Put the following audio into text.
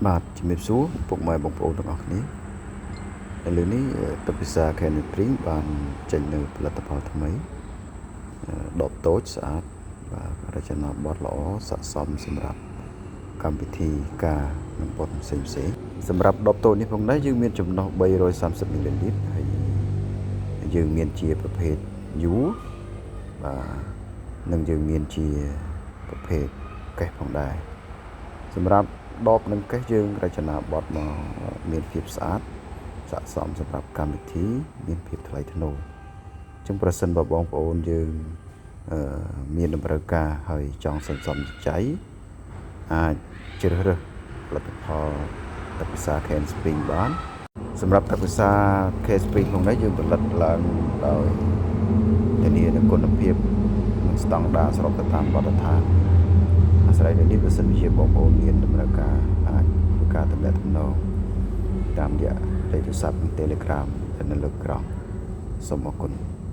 បាទជំរាបសួរពុកម៉ែបងប្អូនទាំងអស់គ្នាឥឡូវនេះទឹកពិសា Candy Spring បានចេញនៅផលិតផលថ្មីដបតូចស្អាតបាទរចនាបថល្អស័ក្តិសមសម្រាប់កម្មវិធីការនិងបុណ្យផ្សេងផ្សេងសម្រាប់ដបតូចនេះផងដែរយើងមានចំណុះ330មីលីលីត្រហើយយើងមានជាប្រភេទយួរបាទនិងយើងមានជាប្រភេទកេសផងដែរសម្រាប់ដបនិងកេសយើងរចនាបថមកមានភាពស្អាតស័ក្តិសមសម្រាប់កម្មវិធីមានភាពថ្លៃថ្នូរអញ្ចឹងប្រសិនបើបងប្អូនយើងមានតម្រូវការហើយចង់សន្សំចៃអាចជ្រើសរើសផលិតផលទឹកពិសា Can Spring បានសម្រាប់ទឹកពិសា Can Spring ក្នុងនេះយើងផលិតឡើងដោយធានានូវគុណភាពនិងស្តង់ដារស្របទៅតាមបទដ្ឋានអាស្រ័យលើនេះបើសិនជាបងប្អូនមានតម្រូវការអាចធ្វើការទំនាក់ទំនងតាមរយៈលេខទូរស័ព្ទនិង Telegram ដែលនៅលើក្រោមសូមអរគុណ។